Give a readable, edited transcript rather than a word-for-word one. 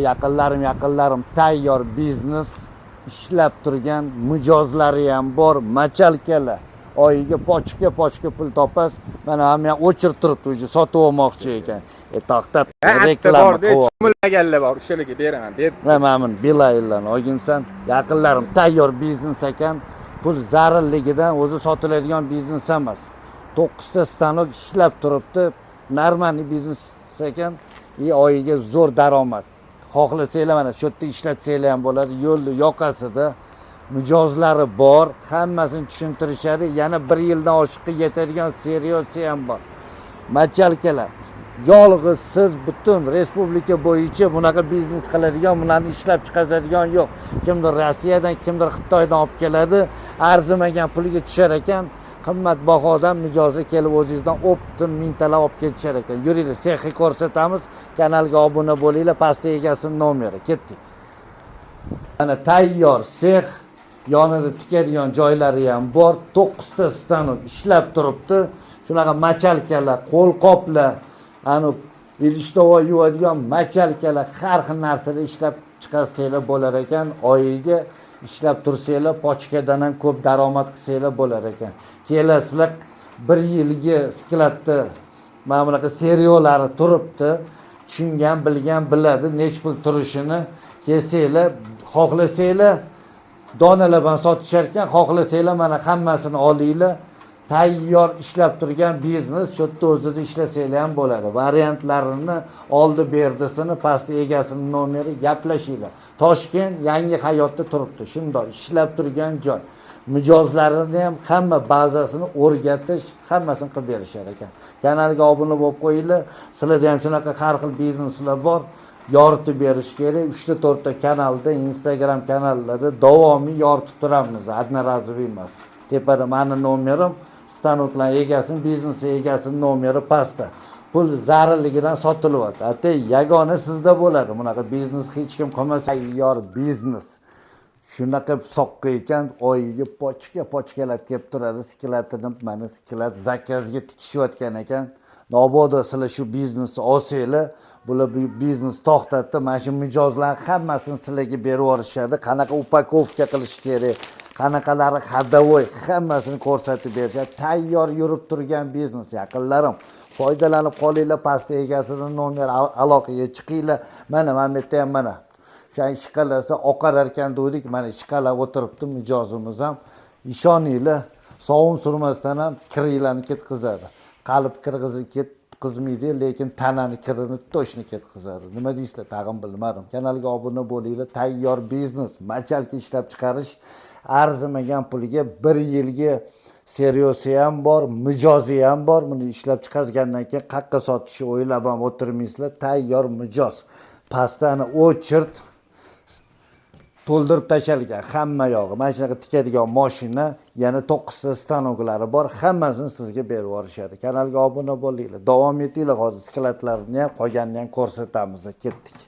Yaqinlarim, yaqinlarim, tayyor biznes ishlab turgan mijozlari ham bor. Мочалка lar oyiga pochka pochka pul topasiz. Mana hamma ham o'chirib turibdi, уже sotib olmoqchi ekan. To'xtab, Bitta reklama borda, qilib. Cho'milmaganlar bor, o'shalarga beraman, ber. Mana buni Beeline'larni olginsan. Yaqinlarim, tayyor biznes ekan. Pul zararligidan o'zi sotiladigan biznes emas. To'qqizta stanok ishlab turibdi, нормальный biznes ekan и oyiga zo'r daromad. Xohlasanglar, mana shu yerda ishlatsanglar ham bo'ladi. Yo'lni yoqasida, mijozlari bor, hammasini tushuntirishadi. Yana bir yildan oshiqqa yetadigan сырьё si ham bor. Мочалка lar, yolg'iz siz butun respublika bo'yicha bunaqa biznes qiladigan, bularni ishlab chiqazadigan yo'q. Kimdir Rossiyadan, kimdir Xitoydan olib keladi, arzimagan pulga tushar ekan. Qimmat bahodan mijozlar kelib o'zingizdan оптом mingtalab olib ketishar ekan. Yuringlar, sexni ko'rsatamiz. Kanalga obuna bo'linglar, pastda egasini nomeri. Ketdik. Mana tayyor sex, yonida tikadigan joylari ham bor. To'qqizta stanok ishlab turibdi. Shunaqa мочалка lar, qo'lqoplar, ani idish tovon yuvadigan мочалка lar, har xil narsalar ishlab chiqarsanglar bo'lar ekan. Oyiga ishlab tursanglar, pochkadan ham ko'p daromad qilsanglar bo'lar ekan. Kelasizlar, bir yilgi skladda mana bunaqa сырьё lari turibdi. Tushungan, bilgan biladi nechi pul turishini. Kelsanglar, xohlasanglar, donalab ham sotishar ekan, xohlasanglar, mana hammasini olinglar. Tayyor ishlab turgan biznes, shu yerda o'zida ishlasanglar ham bo'ladi. Variantlarini, oldi berdisini pastda egasini nomeri, gaplashinglar. Toshkent, Yangi Hayotda turibdi, shundoq ishlab turgan joy. Mijozlarini ham hamma bazasini o'rgatish, hammasini qilib berishar ekan. Kanalga obuna bo'lib qo'yinglar. Sizlarda ham shunaqa har xil bizneslar bor, yoritib berish kerak. Uchta, to'rtta kanalda, Instagram kanallarda davomiy yoritib turamiz, одноразовый emas. Tepada mani nomerim, stanoklar egasini, biznes egasini nomeri pastda. Pul zararligidan sotilyapti. Ata, yagona sizda bo'ladi bunaqa biznes, hech kim qilmasa. Tayyor biznes shunaqa soqqa ekan, oyiga pochka pochkalab kelib turadi skladini. Mana sklad, заказ ga tikishayotgan ekan. Mabodo sizlar shu biznesni olsanglar, bular bu biznes to'xtatdi, mana shu mijozlar hammasini sizlarga berib yuborishadi. Qanaqa упаковка qilish kerak, qanaqalari ходовой, hammasini ko'rsatib berishadi. Tayyor yurib turgan biznes, yaqinlarim, foydalanib qolinglar. Pastda egasini nomer, aloqaga chiqinglar. Mana bu yerda ham, mana o'sha ishqalasa oqarar ekan degandik. Mana ishqalab o'tiribdi mijozimiz ham. Ishoninglar, sovun surmasdan ham kiringlarni ketqizadi. Qalb kirg'izib ketqizmaydi, lekin tanani kirini точно ketqizadi. Nima deysizlar, tag'in bilmadim. Kanalga obuna bo'linglar. Tayyor biznes, мочалка ishlab chiqarish, arzimagan pulga, bir yilgi сырьё si ham bor, mijozi ham bor. Buni ishlab chiqazgandan keyin qayerqa sotishni o'ylab ham o'tirmaysizlar. Tayyor mijoz, pastani очередь to'ldirib tashalgan hamma yog'i. Mana shunaqa tikadigan moshina, yana to'qqizta stanoklari bor, hammasini sizga berib yuborishadi. Kanalga obuna bo'linglar, davom etinglar. Hozir skladlarni ham, qolganini ham ko'rsatamiz. Ketdik.